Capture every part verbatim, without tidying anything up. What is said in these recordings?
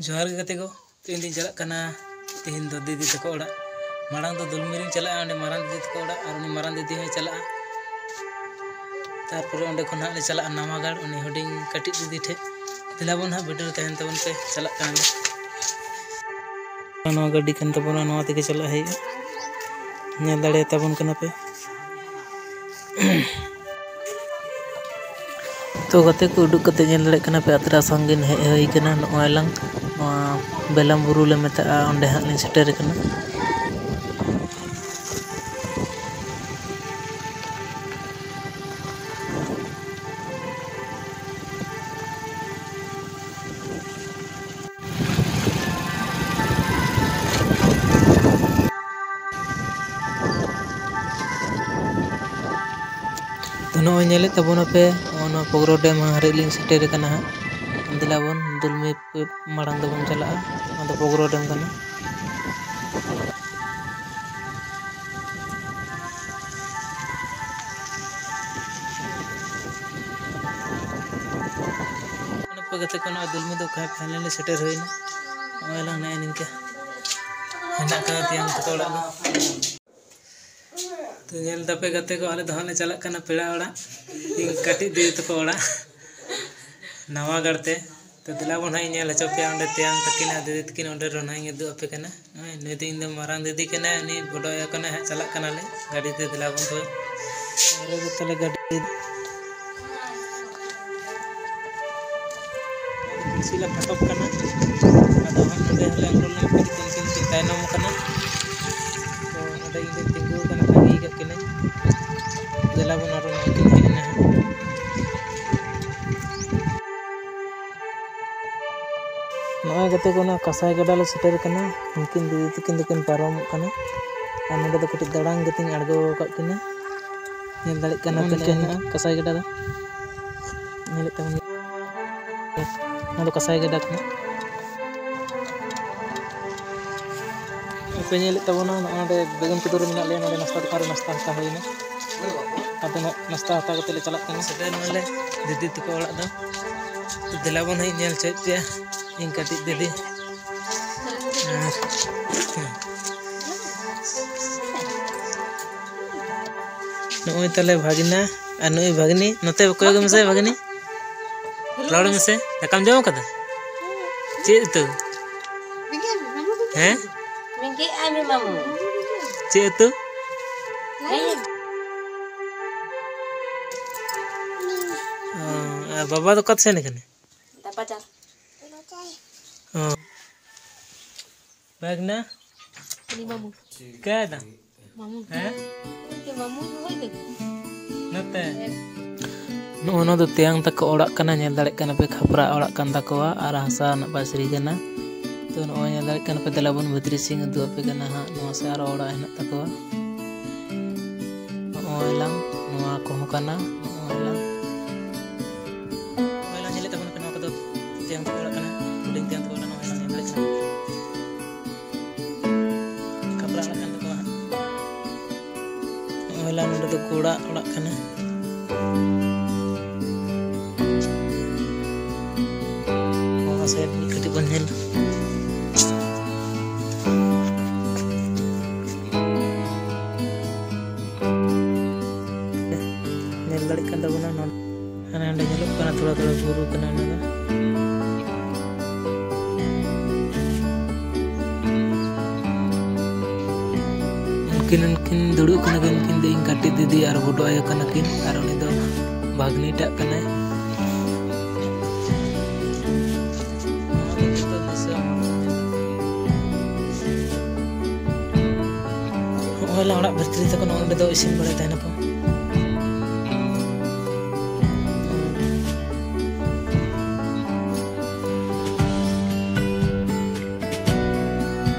ᱡᱚᱦᱟᱨ ᱜᱮ ᱜᱟᱛᱮ ᱠᱚ, ᱛᱮᱦᱮᱧ ᱫᱚᱧ ᱪᱟᱞᱟᱜ ᱠᱟᱱᱟ ᱛᱮᱦᱮᱧ ᱫᱚ ᱫᱤᱫᱤ ᱛᱟᱠᱚ ᱚᱲᱟᱜ᱾ ᱢᱟᱲᱟᱝ ᱫᱚ ᱫᱩᱞᱢᱤᱨᱤᱧ ᱪᱟᱞᱟᱜᱼᱟ, ᱚᱸᱰᱮ ᱢᱟᱨᱟᱝ ᱫᱤᱫᱤ ᱛᱟᱠᱚ ᱚᱲᱟᱜ, ᱟᱨ ᱩᱱᱤ ᱢᱟᱨᱟᱝ ᱫᱤᱫᱤ ᱦᱚᱸᱭ ᱪᱟᱞᱟᱜᱼᱟ᱾ ᱛᱟᱨᱯᱚᱨᱮ ᱚᱸᱰᱮ ᱠᱷᱚᱱ ᱦᱟᱸᱜ ᱞᱮ ᱪᱟᱞᱟᱜᱼᱟ ᱱᱟᱣᱟᱜᱟᱲ, ᱩᱱᱤ ᱦᱩᱰᱤᱧ ᱠᱟᱹᱴᱤᱡ ᱫᱤᱫᱤ ᱴᱷᱮᱡ᱾ ᱫᱮᱞᱟ ᱵᱚᱱ ᱦᱟᱸᱜ video ᱨᱮ ᱛᱟᱦᱮᱱ ᱛᱟᱵᱚᱱ ᱯᱮ, ᱪᱟᱞᱟᱜ ᱠᱟᱱᱟ ᱞᱮ᱾ ᱱᱚᱣᱟ ᱜᱟᱹᱰᱤ ᱠᱟᱱ ᱛᱟᱵᱚᱱᱟ, ᱱᱚᱣᱟ ᱛᱮᱜᱮ ᱪᱟᱞᱟᱜ ᱦᱩᱭᱩᱜᱼᱟ᱾ ᱧᱮᱞ ᱫᱟᱲᱮᱭᱟᱛᱟᱵᱚᱱ ᱠᱟᱱᱟ ᱯᱮ᱾ ᱛᱚ ᱜᱟᱛᱮ ᱠᱚ, ᱩᱰᱩᱠ ᱠᱟᱛᱮ ᱧᱮᱞ ᱫᱟᱲᱮᱭᱟᱜ ᱠᱟᱱᱟ ᱯᱮ, ᱟᱛᱨᱟ ᱥᱟᱝᱜᱤᱱ ᱦᱮᱡ ᱦᱩᱭ ᱠᱟᱱᱟ᱾ ᱱᱚᱜᱼᱚᱭ ᱞᱟᱝ ᱱᱚᱣᱟ ᱵᱮᱞᱟᱢ ᱵᱩᱨᱩ ᱞᱮ ᱢᱮᱛᱟᱜᱼᱟ, ᱚᱸᱰᱮ ᱦᱟᱸᱜ ᱞᱤᱧ ᱥᱮᱴᱮᱨ ᱠᱟᱱᱟ᱾ ᱛᱚ ᱱᱚᱜᱼᱚᱭ ᱧᱮᱞᱮᱫ ᱛᱟᱵᱚᱱᱟᱯᱮ, ᱱᱚᱜᱼᱚ ᱱᱚᱣᱟ ᱯᱚᱜᱽᱨᱚ dam ᱦᱟᱹᱨᱤᱡ ᱞᱤᱧ ᱥᱮᱴᱮᱨ ᱟᱠᱟᱱᱟ ᱦᱟᱸᱜ᱾ ᱫᱮᱞᱟ ᱵᱚᱱ ᱫᱩᱞᱢᱤ ᱢᱟᱲᱟᱝ ᱫᱚᱵᱚᱱ ᱪᱟᱞᱟᱜᱼᱟ᱾ ᱱᱚᱣᱟ ᱫᱚ ᱯᱚᱜᱽᱨᱚ dam ᱠᱟᱱᱟ᱾ ᱚᱱᱟ ᱯᱚᱨ ᱜᱟᱛᱮ ᱠᱚ, ᱱᱚᱣᱟ ᱫᱩᱞᱢᱤ ᱫᱚ ᱠᱷᱟᱱ final ᱞᱮ ᱥᱮᱴᱮᱨ ᱦᱩᱭᱱᱟ᱾ ᱱᱚᱜᱼᱚᱭ ᱞᱟᱝ ᱱᱮᱜᱼᱮ ᱱᱤᱝᱠᱟᱹ ᱦᱮᱱᱟᱜ ᱠᱟᱫᱟ ᱛᱮᱭᱟᱝ ᱛᱟᱠᱚ ᱚᱲᱟᱜ ᱫᱚ᱾ ᱛᱚ ᱧᱮᱞ ᱫᱟᱯᱮ ᱜᱟᱛᱮ ᱠᱚ, ᱟᱞᱮ ᱫᱚ ᱦᱟᱸᱜ ᱞᱮ ᱪᱟᱞᱟᱜ ᱠᱟᱱᱟ ᱯᱮᱲᱟ ᱚᱲᱟᱜ, ᱤᱧ ᱠᱟᱹᱴᱤᱡ ᱫᱤᱫᱤ ᱛᱟᱠᱚ ᱚᱲᱟᱜ ᱱᱟᱣᱟᱜᱟᱲ ᱛᱮ᱾ ᱛᱚ ᱫᱮᱞᱟ ᱵᱚᱱ ᱦᱟᱸᱜ ᱤᱧ ᱧᱮᱞ ᱦᱚᱪᱚ ᱯᱮᱭᱟ ᱚᱸᱰᱮ ᱛᱮᱭᱟᱝ ᱛᱟᱹᱠᱤᱱ ᱟᱨ ᱫᱤᱫᱤ ᱛᱟᱹᱠᱤᱱ ᱚᱸᱰᱮ ᱨᱚᱱᱟᱭ ᱤᱧ ᱩᱫᱩᱜ ᱟᱯᱮ ᱠᱟᱱᱟ᱾ ᱦᱳᱭ, ᱱᱩᱭ ᱫᱚ ᱤᱧ ᱫᱚ ᱢᱟᱨᱟᱝ ᱫᱤᱫᱤ ᱠᱟᱱᱟᱭ, ᱩᱱᱤ ᱵᱚᱰᱚ ᱟᱭᱳ ᱠᱟᱱᱟᱭ, ᱦᱟᱸᱜ ᱪᱟᱞᱟᱜ ᱠᱟᱱᱟᱞᱮ ᱜᱟᱹᱰᱤ ᱛᱮ᱾ ᱫᱮᱞᱟ ᱵᱚᱱ ᱛᱚᱵᱮ᱾ ᱟᱞᱮ ᱫᱚ ᱛᱟᱦᱞᱮ ᱜᱟᱹᱰᱤ ᱠᱩᱥᱤ ᱞᱮ ᱯᱷᱟᱴᱚᱜ ᱠᱟᱱᱟ᱾ ᱟᱫᱚ ᱦᱟᱸᱜ ᱱᱚᱰᱮ ᱦᱚᱸᱞᱮ ᱟᱬᱜᱚ ᱞᱮᱱᱠᱷᱟᱱ ᱩᱱᱠᱤᱱ ᱠᱤᱱ ᱛᱟᱭᱱᱚᱢ ᱠᱟᱱᱟ᱾ ᱛᱚ ᱱᱚᱰᱮ ᱤᱧ ᱫᱚᱧ ᱛᱤᱸᱜᱩ ᱟᱠᱟᱱᱟ, ᱛᱟᱺᱜᱤ ᱟᱠᱟᱫ ᱠᱤᱱᱟᱹᱧ᱾ ᱫᱮᱞᱟ ᱵᱚᱱ ᱟᱨᱚ ᱱᱚᱜᱼᱚᱭ ᱠᱤᱱ ᱦᱮᱡ ᱮᱱᱟ ᱦᱟᱸᱜ᱾ ᱱᱚᱜᱼᱚᱭ ᱜᱟᱛᱮ ᱠᱚ, ᱚᱱᱟ ᱠᱟᱸᱥᱟᱭ ᱜᱟᱰᱟ ᱞᱮ ᱥᱮᱴᱮᱨ ᱟᱠᱟᱱᱟ᱾ ᱩᱱᱠᱤᱱ ᱫᱤᱫᱤ ᱛᱟᱹᱠᱤᱱ ᱫᱚᱠᱤᱱ ᱯᱟᱨᱚᱢᱚᱜ ᱠᱟᱱᱟ᱾ ᱟᱨ ᱱᱚᱸᱰᱮ ᱫᱚ ᱠᱟᱹᱴᱤᱡ ᱫᱟᱬᱟᱱ ᱠᱟᱛᱮᱧ ᱟᱬᱜᱚ ᱟᱠᱟᱫ ᱠᱤᱱᱟ᱾ ᱧᱮᱞ ᱫᱟᱲᱮᱭᱟᱜ ᱠᱟᱱᱟ ᱯᱮ, ᱱᱚᱝᱠᱟ ᱦᱮᱱᱟᱜᱼᱟ ᱠᱟᱸᱥᱟᱭ ᱜᱟᱰᱟ ᱫᱚ᱾ ᱧᱮᱞᱮᱫ ᱛᱟᱵᱚᱱ ᱜᱮᱭᱟ᱾ ᱱᱚᱣᱟ ᱫᱚ ᱠᱟᱸᱥᱟᱭ ᱜᱟᱰᱟ ᱠᱟᱱᱟ᱾ ᱯᱮ ᱧᱮᱞᱮᱫ ᱛᱟᱵᱚᱱᱟ, ᱱᱚᱜᱼᱚᱭ ᱱᱚᱰᱮ ᱵᱮᱜᱩᱱ ᱠᱩᱫᱩᱢ ᱨᱮ ᱢᱮᱱᱟᱜ ᱞᱮᱭᱟ᱾ ᱱᱚᱰᱮ ᱱᱟᱥᱛᱟ ᱫᱚᱠᱟᱱ ᱨᱮ ᱱᱟᱥᱛᱟ ᱦᱟᱛᱟᱣ ᱦᱩᱭᱱᱟ᱾ ᱟᱫᱚ ᱱᱟᱜ ᱱᱟᱥᱛᱟ ᱦᱟᱛᱟᱣ ᱠᱟᱛᱮ ᱞᱮ ᱪᱟᱞᱟᱜ ᱠᱟᱱᱟ᱾ ᱥᱮᱴᱮᱨ ᱱᱟᱞᱮ ᱫᱤᱫᱤ ᱛᱟᱠᱚ ᱚᱲᱟᱜ ᱫᱚ᱾ ᱛᱚ ᱫᱮᱞᱟ ᱵᱚᱱ ᱦᱮᱡ ᱧᱮᱞ ᱦᱚᱪᱚᱭᱮᱫ ᱯᱮᱭᱟ᱾ ᱤᱧ ᱠᱟᱹᱴᱤᱡ ᱫᱤᱫᱤ᱾ ᱟᱨ ᱱᱚᱜᱼᱚᱭ ᱛᱟᱞᱮ ᱵᱷᱟᱜᱽᱱᱟ ᱟᱨ ᱱᱩᱭ ᱵᱷᱟᱜᱽᱱᱤ᱾ ᱱᱚᱛᱮ ᱠᱚᱭᱚᱜ ᱢᱮᱥᱮ ᱵᱷᱟᱜᱽᱱᱤ, ᱨᱚᱲ ᱢᱮᱥᱮ᱾ ᱫᱟᱠᱟᱢ ᱡᱚᱢ ᱠᱟᱫᱟ? ᱪᱮᱫ ᱩᱛᱩ? ᱦᱮᱸ? ᱢᱮᱱᱠᱮᱫ ᱟᱭ ᱢᱮ ᱢᱟᱢᱩ᱾ ᱪᱮᱫ ᱩᱛᱩ? ᱦᱮᱸ᱾ ᱚ, ᱟᱨ ᱵᱟᱵᱟ ᱫᱚ ᱚᱠᱟᱛᱮ ᱥᱮᱱ ᱠᱟᱱᱟ? ᱫᱟᱯᱟ ᱪᱟᱞ᱾ ᱚ᱾ ᱵᱷᱟᱜᱽᱱᱟ? ᱩᱱᱤ ᱢᱟᱢᱩ᱾ ᱪᱤᱠᱟᱹᱭᱮᱫᱟ? ᱢᱟᱢᱩ᱾ ᱦᱮᱸ? ᱩᱱᱤ ᱢᱟᱢᱩ ᱫᱚ ᱦᱩᱭ ᱞᱮᱱᱟ᱾ ᱱᱚᱛᱮ᱾ ᱱᱚᱜᱼᱚ ᱱᱚᱣᱟ ᱫᱚ ᱛᱮᱭᱟᱝ ᱛᱟᱠᱚ ᱚᱲᱟᱜ ᱠᱟᱱᱟ, ᱧᱮᱞ ᱫᱟᱲᱮᱭᱟᱜ ᱠᱟᱱᱟ ᱯᱮ, ᱠᱷᱟᱯᱨᱟ ᱚᱲᱟᱜ ᱠᱟᱱ ᱛᱟᱠᱚᱣᱟ ᱟᱨ ᱦᱟᱥᱟ ᱨᱮᱱᱟᱜ ᱯᱟᱹᱪᱨᱤ ᱠᱟᱱᱟ᱾ ᱛᱚ, ᱱᱚᱜᱼᱚᱭ ᱧᱮᱞ ᱫᱟᱲᱮᱭᱟᱜ ᱠᱟᱱᱟ ᱯᱮ, ᱫᱮᱞᱟ ᱵᱚᱱ ᱵᱷᱤᱛᱨᱤ ᱥᱮᱫ ᱤᱧ ᱩᱫᱩᱜ ᱟᱯᱮ ᱠᱟᱱᱟ ᱦᱟᱸᱜ, ᱱᱚᱣᱟ ᱥᱮ ᱟᱨᱚ ᱚᱲᱟᱜ ᱦᱮᱱᱟᱜ ᱛᱟᱠᱚᱣᱟ᱾ ᱱᱚᱜᱼᱚᱭ ᱞᱟᱝ, ᱱᱚᱣᱟ ᱠᱚᱦᱚᱸ ᱠᱟᱱᱟ, ᱱᱚᱜᱼᱚᱭ ᱞᱟᱝ᱾ ᱱᱚᱜᱼᱚᱭ ᱞᱟᱝ ᱧᱮᱞᱮᱫ ᱛᱟᱵᱚᱱ ᱯᱮ, ᱱᱚᱣᱟ ᱠᱚᱫᱚ ᱛᱮᱭᱟᱝ ᱛᱟᱠᱚ ᱚᱲᱟᱜ ᱠᱟᱱᱟ, ᱦᱩᱰᱤᱧ ᱛᱮᱭᱟᱝ ᱛᱟᱠᱚ ᱚᱲᱟᱜ, ᱱᱚᱜᱼᱚᱭ ᱞᱟᱝ ᱧᱮᱞ ᱫᱟᱲᱮᱭᱟᱜ ᱠᱟᱱᱟ᱾ ᱠᱷᱟᱯᱨᱟ ᱚᱲᱟᱜ ᱠᱟᱱ ᱛᱟᱠᱚᱣᱟ ᱦᱟᱸᱜ᱾ ᱱᱚᱜᱼᱚᱭ ᱞᱟᱝ, ᱱᱚᱸᱰᱮ ᱫᱚ ᱜᱚᱲᱟ ᱚᱲᱟᱜ ᱠᱟᱱᱟ᱾ ᱱᱚᱣᱟ ᱥᱟᱭᱤᱰ ᱢᱤᱫ ᱠᱟᱹᱴᱤᱡ ᱵᱚᱱ ᱧᱮᱞ᱾ ᱧᱮᱞ ᱫᱟᱲᱮᱭᱟᱜ ᱠᱟᱱ ᱛᱟᱵᱚᱱᱟ ᱱᱚᱰᱮ᱾ ᱦᱟᱱᱮ ᱦᱟᱸᱰᱮ ᱧᱮᱞᱚᱜ ᱠᱟᱱᱟ ᱛᱷᱚᱲᱟ ᱛᱷᱚᱲᱟ ᱵᱩᱨᱩ ᱠᱟᱱᱟ ᱚᱱᱟ ᱫᱚ᱾ ᱩᱱᱠᱤᱱ, ᱩᱱᱠᱤᱱ ᱫᱩᱲᱩᱵ ᱠᱟᱱᱟ ᱠᱤᱱ, ᱩᱱᱠᱤᱱ ᱫᱚ ᱤᱧ ᱠᱟᱹᱴᱤᱡ ᱫᱤᱫᱤ ᱟᱨ ᱵᱚᱰᱚ ᱟᱭᱳ ᱠᱟᱱᱟ ᱠᱤᱱ, ᱟᱨ ᱩᱱᱤ ᱫᱚ ᱵᱷᱟᱜᱽᱱᱤ ᱴᱟᱜ ᱠᱟᱱᱟᱭ᱾ ᱱᱚᱜᱼᱚᱭ ᱞᱟ ᱚᱲᱟᱜ ᱵᱷᱤᱛᱨᱤ ᱛᱟᱠᱚ, ᱱᱚᱜᱼᱚ ᱱᱚᱸᱰᱮ ᱫᱚ ᱤᱥᱤᱱ ᱵᱟᱲᱟᱭ ᱛᱟᱦᱮᱱᱟᱠᱚ᱾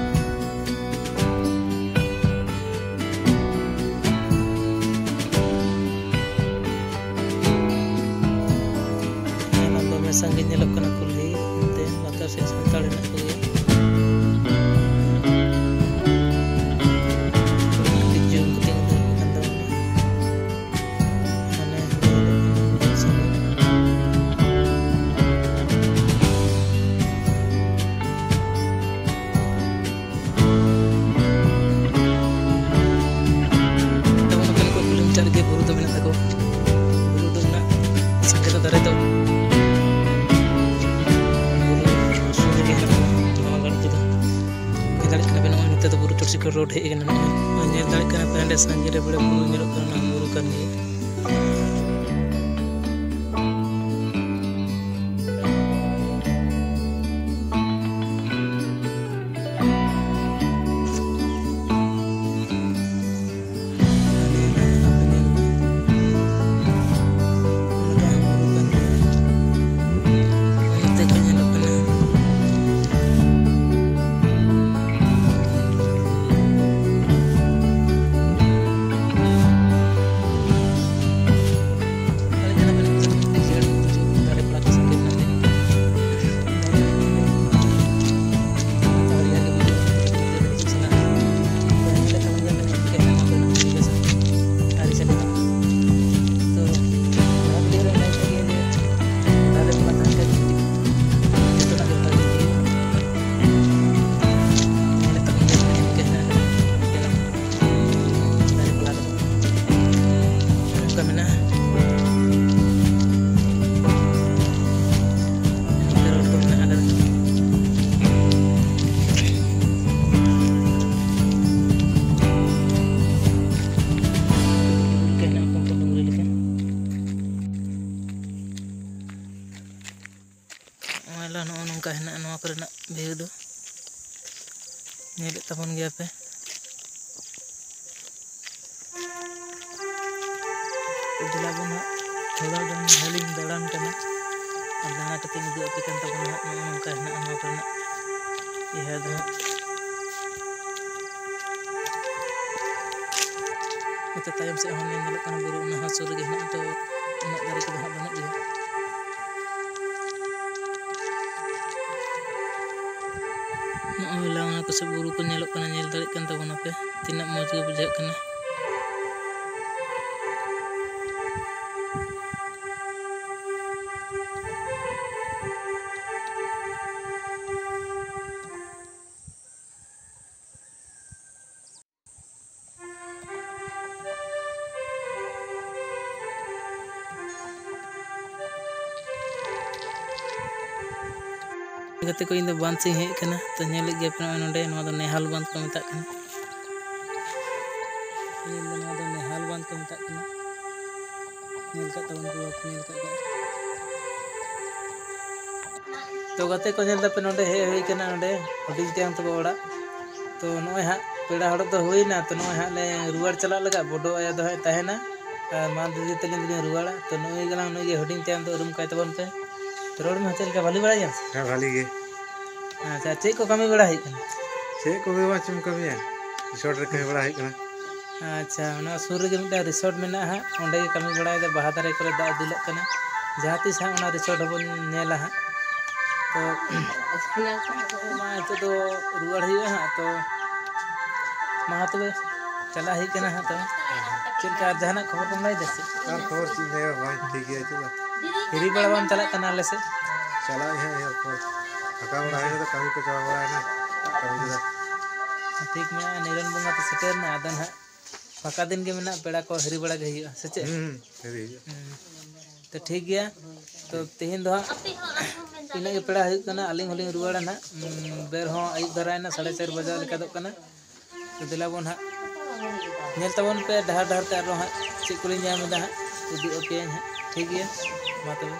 ᱫᱚᱢᱮ ᱥᱟᱺᱜᱤᱧ ᱧᱮᱞᱚᱜ ᱠᱟᱱᱟ ᱠᱩᱞᱦᱤ, ᱚᱱᱛᱮ ᱞᱟᱛᱟᱨ ᱥᱮᱫ ᱥᱟᱱᱛᱟᱲ ᱦᱮᱱᱟᱜ ᱠᱚᱜᱮᱭᱟ᱾ ᱠᱟᱹᱴᱤᱡ ᱡᱩᱢ ᱠᱟᱛᱮ ᱩᱫᱩᱜ ᱟᱯᱮ ᱠᱟᱱ ᱛᱟᱵᱚᱱᱟ᱾ ᱦᱟᱱᱮ ᱦᱟᱸᱰᱮ ᱧᱮᱞᱚᱜ ᱠᱟᱱᱟ ᱥᱟᱺᱜᱤᱧ᱾ ᱫᱚ ᱵᱩᱨᱩ ᱪᱚᱴ ᱥᱤᱠᱷᱚᱨ ᱨᱳᱰ ᱦᱮᱡ ᱟᱠᱟᱱᱟ᱾ ᱱᱚᱜᱼᱚᱭ ᱧᱮᱞ ᱫᱟᱲᱮᱭᱟᱜ ᱠᱟᱱᱟ ᱯᱮ, ᱦᱟᱸᱰᱮ ᱥᱟᱺᱜᱤᱧ ᱨᱮ ᱵᱚᱞᱮ ᱵᱩᱨᱩ ᱧᱮᱞᱚᱜ ᱠᱟᱱᱟ, ᱚᱱᱟ ᱵᱩᱨᱩ ᱠᱟᱱ ᱜᱮᱭᱟ᱾ ᱱᱚᱝᱠᱟ ᱢᱮᱱᱟᱜᱼᱟ᱾ ᱱᱚᱝᱠᱟ ᱨᱳᱰ ᱠᱚ ᱢᱮᱱᱟᱜ ᱟᱠᱟᱫᱟ᱾ ᱞᱮᱠᱟ ᱦᱮᱱᱟᱜᱼᱟ, ᱠᱚᱢ ᱠᱚᱢ ᱰᱩᱝᱨᱤ ᱞᱮᱠᱟ᱾ ᱱᱚᱜᱼᱚᱭ ᱞᱟ, ᱱᱚᱜᱼᱚ ᱱᱚᱝᱠᱟ ᱦᱮᱱᱟᱜᱼᱟ ᱱᱚᱣᱟ ᱠᱚᱨᱮᱱᱟᱜ view ᱫᱚ᱾ ᱧᱮᱞᱮᱫ ᱛᱟᱵᱚᱱ ᱜᱮᱭᱟ ᱯᱮ᱾ ᱫᱮᱞᱟ ᱵᱚᱱ ᱦᱟᱸᱜ ᱛᱷᱚᱲᱟ ᱜᱟᱱ ᱡᱷᱟᱹᱞᱤᱧ ᱫᱟᱬᱟᱱ ᱠᱟᱱᱟ, ᱟᱨ ᱫᱟᱬᱟ ᱠᱟᱛᱮᱧ ᱩᱫᱩᱜ ᱟᱯᱮ ᱠᱟᱱ ᱛᱟᱵᱚᱱᱟ ᱦᱟᱸᱜ᱾ ᱱᱚᱜᱼᱚ ᱱᱚᱝᱠᱟ ᱦᱮᱱᱟᱜᱼᱟ ᱱᱚᱣᱟ ᱠᱚᱨᱮᱱᱟᱜ ᱤᱭᱟᱹ ᱫᱚ ᱦᱟᱸᱜ᱾ ᱱᱚᱛᱮ ᱛᱟᱭᱚᱢ ᱥᱮᱫ ᱦᱚᱸ ᱧᱮᱞ ᱧᱮᱞᱚᱜ ᱠᱟᱱᱟ ᱵᱩᱨᱩ, ᱚᱱᱟ ᱦᱚᱸ ᱥᱩᱨ ᱨᱮᱜᱮ ᱦᱮᱱᱟᱜᱼᱟ, ᱛᱚ ᱩᱱᱟᱹᱜ ᱫᱟᱨᱮ ᱠᱚᱫᱚ ᱦᱟᱸᱜ ᱵᱟᱹᱱᱩᱜ ᱜᱮᱭᱟ᱾ ᱱᱚᱜᱼᱚᱭ ᱞᱟ, ᱚᱱᱟ ᱠᱚᱥᱮᱫ ᱵᱩᱨᱩ ᱠᱚ ᱧᱮᱞᱚᱜ ᱠᱟᱱᱟ, ᱧᱮᱞ ᱫᱟᱲᱮᱭᱟᱜ ᱠᱟᱱ ᱛᱟᱵᱚᱱᱟᱯᱮ, ᱛᱤᱱᱟᱹᱜ ᱢᱚᱡᱽ ᱜᱮ ᱵᱩᱡᱷᱟᱹᱜ ᱠᱟᱱᱟ᱾ ᱜᱟᱛᱮ ᱠᱚ, ᱤᱧ ᱫᱚ ᱵᱟᱸᱫᱷ ᱥᱮᱫ ᱤᱧ ᱦᱮᱡ ᱟᱠᱟᱱᱟ᱾ ᱛᱚ, ᱧᱮᱞᱮᱫ ᱜᱮᱭᱟ ᱯᱮ ᱱᱚᱜᱼᱚᱭ ᱱᱚᱰᱮ, ᱱᱚᱣᱟ ᱫᱚ ᱱᱮᱦᱟᱞ ᱵᱟᱸᱫᱷ ᱠᱚ ᱢᱮᱛᱟᱜ ᱠᱟᱱᱟ᱾ ᱧᱮᱞ ᱫᱚ, ᱱᱚᱣᱟ ᱫᱚ ᱱᱮᱦᱟᱞ ᱵᱟᱸᱫᱷ ᱠᱚ ᱢᱮᱛᱟᱜ ᱠᱟᱱᱟ᱾ ᱧᱮᱞ ᱠᱟᱜ ᱛᱟᱵᱚᱱ ᱠᱚ, ᱵᱟᱠᱚ ᱧᱮᱞ ᱠᱟᱜ ᱠᱚᱣᱟ᱾ ᱛᱚ, ᱜᱟᱛᱮ ᱠᱚ, ᱧᱮᱞ ᱫᱟᱯᱮ, ᱱᱚᱰᱮ ᱦᱮᱡ ᱦᱩᱭ ᱠᱟᱱᱟ, ᱱᱚᱰᱮ ᱦᱩᱰᱤᱧ ᱛᱮᱭᱟᱝ ᱛᱟᱠᱚ ᱚᱲᱟᱜ᱾ ᱛᱚ, ᱱᱚᱜᱼᱚᱭ ᱦᱟᱸᱜ ᱯᱮᱲᱟ ᱦᱚᱲ ᱫᱚ ᱦᱩᱭᱱᱟ, ᱛᱚ, ᱱᱚᱜᱼᱚᱭ ᱦᱟᱸᱜ ᱞᱮ ᱨᱩᱣᱟᱹᱲ ᱪᱟᱞᱟᱜ ᱞᱟᱹᱜᱤᱫ᱾ ᱵᱚᱰᱚ ᱟᱭᱳ ᱫᱚ ᱦᱟᱸᱜ ᱛᱟᱦᱮᱱᱟ ᱟᱨ ᱢᱟ ᱫᱤᱫᱤ ᱛᱟᱹᱞᱤᱧ ᱫᱚᱞᱤᱧ ᱨᱩᱣᱟᱹᱲᱟ᱾ ᱛᱚ, ᱱᱩᱭ ᱜᱮᱞᱟᱝ, ᱱᱩᱭ ᱜᱮ ᱦᱩᱰᱤᱧ ᱛᱮᱭᱟᱝ ᱫᱚ, ᱩᱨᱩᱢ ᱠᱟᱭ ᱛᱟᱵᱚᱱ ᱯᱮ᱾ ᱛᱚ, ᱨᱚᱲ ᱢᱮ, ᱪᱮᱫ ᱞᱮᱠᱟ, ᱵᱷᱟᱞᱤ ᱵᱟᱲᱟ ᱜᱮᱭᱟᱢ? ᱦᱮᱸ, ᱵᱷᱟᱞᱤ ᱜᱮ᱾ ᱟᱪᱪᱷᱟ, ᱪᱮᱫ ᱠᱚ ᱠᱟᱹᱢᱤ ᱵᱟᱲᱟ ᱦᱩᱭᱩᱜ ᱠᱟᱱᱟ? ᱪᱮᱫ ᱠᱚᱜᱮ ᱵᱟᱝ, ᱪᱮᱫ ᱮᱢ ᱠᱟᱹᱢᱤᱭᱟ, ᱨᱤᱥᱚᱨᱴ ᱨᱮ ᱠᱟᱹᱢᱤ ᱵᱟᱲᱟ ᱦᱩᱭᱩᱜ ᱠᱟᱱᱟ᱾ ᱟᱪᱪᱷᱟ, ᱚᱱᱟ ᱥᱩᱨ ᱨᱮᱜᱮ ᱢᱤᱫᱴᱟᱝ ᱨᱤᱥᱚᱨᱴ ᱢᱮᱱᱟᱜᱼᱟ ᱦᱟᱸᱜ, ᱚᱸᱰᱮ ᱜᱮ ᱠᱟᱹᱢᱤ ᱵᱟᱲᱟᱭᱮᱫᱟ, ᱵᱟᱦᱟ ᱫᱟᱨᱮ ᱠᱚᱨᱮ ᱫᱟᱜ ᱮ ᱫᱩᱞᱟᱜ ᱠᱟᱱᱟ᱾ ᱡᱟᱦᱟᱸ ᱛᱤᱥ ᱦᱟᱸᱜ ᱚᱱᱟ ᱨᱤᱥᱚᱨᱴ ᱦᱚᱸᱵᱚᱱ ᱧᱮᱞᱟ ᱦᱟᱸᱜ᱾ ᱛᱚ, ᱢᱟ ᱱᱤᱛᱚᱜ ᱫᱚ ᱨᱩᱣᱟᱹᱲ ᱦᱩᱭᱩᱜᱼᱟ ᱦᱟᱸᱜ᱾ ᱛᱚ, ᱢᱟ ᱛᱚᱵᱮ, ᱪᱟᱞᱟᱜ ᱦᱩᱭᱩᱜ ᱠᱟᱱᱟ ᱦᱟᱸᱜ ᱛᱚᱵᱮ᱾ ᱪᱮᱫ ᱞᱮᱠᱟ, ᱟᱨ ᱡᱟᱦᱟᱱᱟᱜ ᱠᱷᱚᱵᱚᱨ ᱠᱚᱢ ᱞᱟᱹᱭ ᱫᱟ ᱥᱮ? ᱟᱨ ᱠᱷᱚᱵᱚᱨ ᱪᱮᱫ ᱤᱧ ᱞᱟᱹᱭᱟ, ᱵᱟᱝ ᱴᱷᱤᱠ ᱜᱮᱭᱟ ᱱᱤᱛᱚᱜ ᱫᱚ᱾ ᱦᱤᱨᱤ ᱵᱟᱲᱟ ᱵᱟᱢ ᱪᱟᱞᱟᱜ ᱠᱟᱱᱟ ᱟᱞᱮ ᱥᱮᱫ? ᱪᱟᱞᱟᱜ ᱟᱹᱧ ᱦᱟᱸᱜ ᱮᱨᱯᱚᱨ᱾ ᱯᱷᱟᱸᱠᱟ ᱵᱟᱲᱟ ᱦᱩᱭ ᱠᱟᱛᱮ, ᱠᱟᱹᱢᱤ ᱠᱚ ᱪᱟᱵᱟ ᱵᱟᱲᱟᱭᱮᱱᱟ, ᱠᱟᱹᱢᱤ ᱠᱚᱫᱚ᱾ ᱴᱷᱤᱠ ᱢᱮᱱᱟᱜᱼᱟ, ᱱᱤᱨᱚᱱ ᱵᱚᱸᱜᱟ ᱛᱚ ᱥᱮᱴᱮᱨ ᱮᱱᱟ, ᱟᱫᱚ ᱱᱟᱦᱟᱜ ᱯᱷᱟᱸᱠᱟ ᱫᱤᱱ ᱜᱮ ᱢᱮᱱᱟᱜᱼᱟ, ᱯᱮᱲᱟ ᱠᱚ ᱦᱤᱨᱤ ᱵᱟᱲᱟ ᱜᱮ ᱦᱩᱭᱩᱜᱼᱟ, ᱥᱮ ᱪᱮᱫ? ᱦᱩᱸ, ᱦᱤᱨᱤ ᱦᱩᱭᱩᱜᱼᱟ᱾ ᱦᱩᱸ᱾ ᱛᱚ, ᱴᱷᱤᱠ ᱜᱮᱭᱟ᱾ ᱛᱚ, ᱛᱮᱦᱮᱧ ᱫᱚ ᱦᱟᱸᱜ ᱤᱱᱟᱹᱜ ᱜᱮ ᱯᱮᱲᱟ ᱦᱩᱭᱩᱜ ᱠᱟᱱᱟ, ᱟᱹᱞᱤᱧ ᱦᱚᱸᱞᱤᱧ ᱨᱩᱣᱟᱹᱲᱟ ᱱᱟᱦᱟᱜ᱾ ᱩᱸ, ᱵᱮᱨ ᱦᱚᱸ ᱟᱹᱭᱩᱵ ᱫᱷᱟᱨᱟᱭᱮᱱᱟ, ᱥᱟᱲᱮ ᱪᱟᱨ ᱵᱟᱡᱟᱣ ᱞᱮᱠᱟ ᱫᱚᱜ ᱠᱟᱱᱟ᱾ ᱛᱚ, ᱫᱮᱞᱟ ᱵᱚᱱ ᱦᱟᱸᱜ ᱧᱮᱞ ᱛᱟᱵᱚᱱ ᱯᱮ ᱰᱟᱦᱟᱨ ᱰᱟᱦᱟᱨ ᱛᱮ ᱟᱨᱚ ᱦᱟᱸᱜ ᱪᱮᱫ ᱠᱚᱞᱤᱧ ᱧᱟᱢ ᱮᱫᱟ ᱦᱟᱸᱜ, ᱩᱫᱩᱜ ᱟᱯᱮᱭᱟᱹᱧ ᱦᱟᱸᱜ, ᱴᱷᱤᱠ ᱜᱮᱭᱟ, ᱢᱟ ᱛᱚᱵᱮ᱾